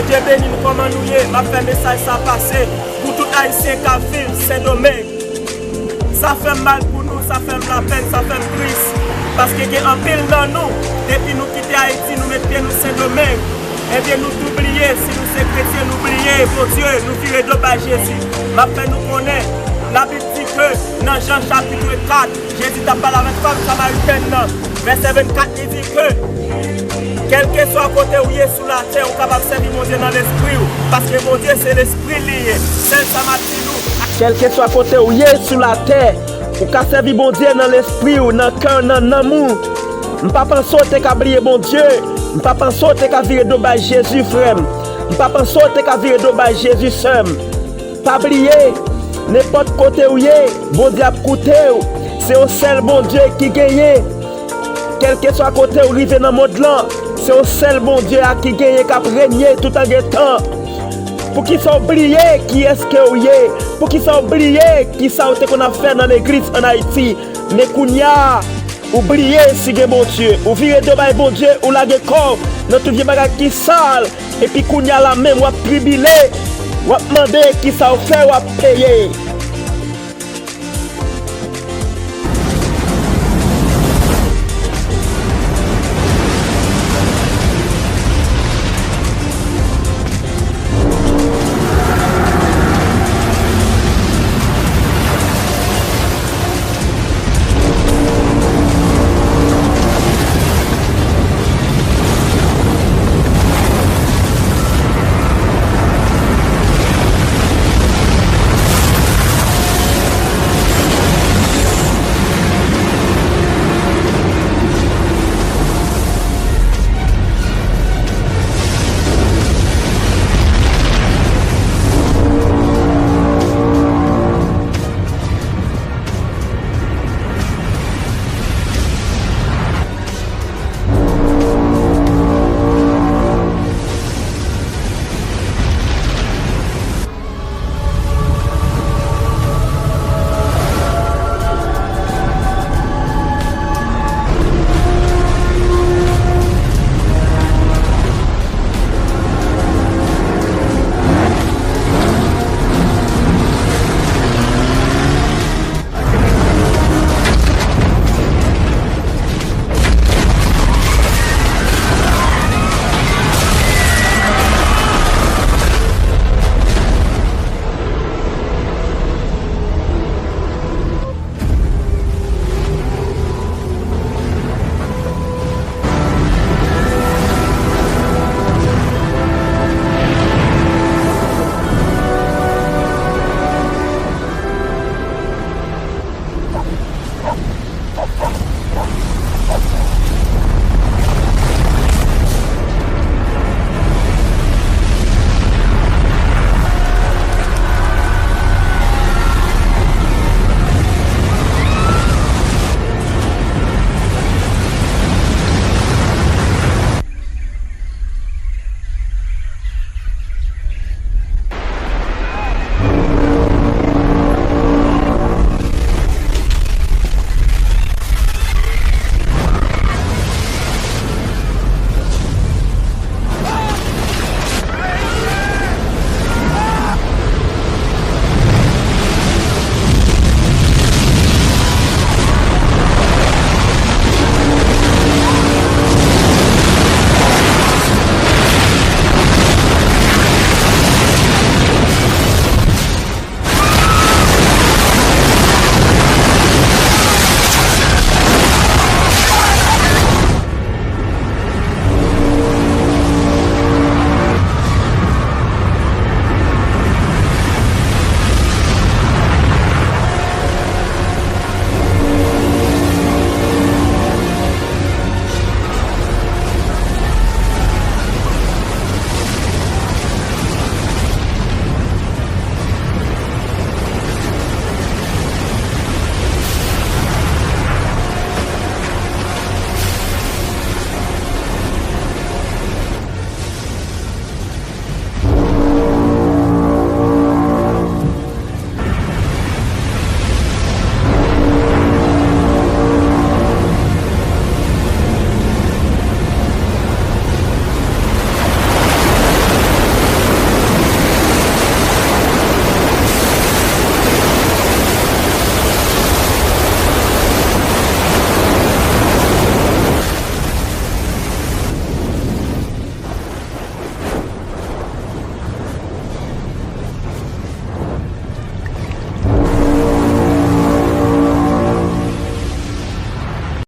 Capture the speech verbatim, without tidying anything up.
Bondye beni nou kòman nou ye. M ap fè mesaj sa pase pou tout Ayisyen k ap viv Sendomeng. Sa fè m mal pou nou, sa fè m lapèn, sa fè m tris. Paske gen anpil nan nou, depi nou kite Ayiti, nou met pye nou Sendomeng. Ebyen, nou tou bliye, si nou se kretyen, nou bliye Bondye, nou vire do bay Jezi. M ap fè nou konnen, Labib di ke nan Jan chapit kat, Jezi t ap pale avèk fanm samaritèn nan. Vèsè vennkat, li di ke, kèlkeswa kote ou ye sou latè, ou kapab sèvi Bondye nan lespri w, paske Bondye se lespri li ye. Sèl sa m ap di nou. Kèlkeswa kote ou ye sou latè, ou ka sèvi Bondye nan lespri w, nan kè w, nan nanm ou. M pa panse w te ka bliye Bondye. M pa panse w te ka vire do bay Jezi, frè m. M pa panse w te ka vire do bay Jezi, sè m. Pa bliye, nenpòt kote w ye, Bondye ap koute w. Se yon sèl Bondye ki genyen. Kèlkeswa kote w rive nan mond lan, se yon sèl Bondye a ki genyen, k ap renye toutan gen tan. Poukisa w bliye kiyès ke w ye? Poukisa w bliye kisa w te konn ap fè nan legliz ann Ayiti? Men kounye a, ou bliye si gen Bondye. Ou vire do bay Bondye, ou lage kò w nan tout vye bagay ki sal. Epi kounye a la menm, w ap tribile, w ap mande kisa w fè, w ap peye.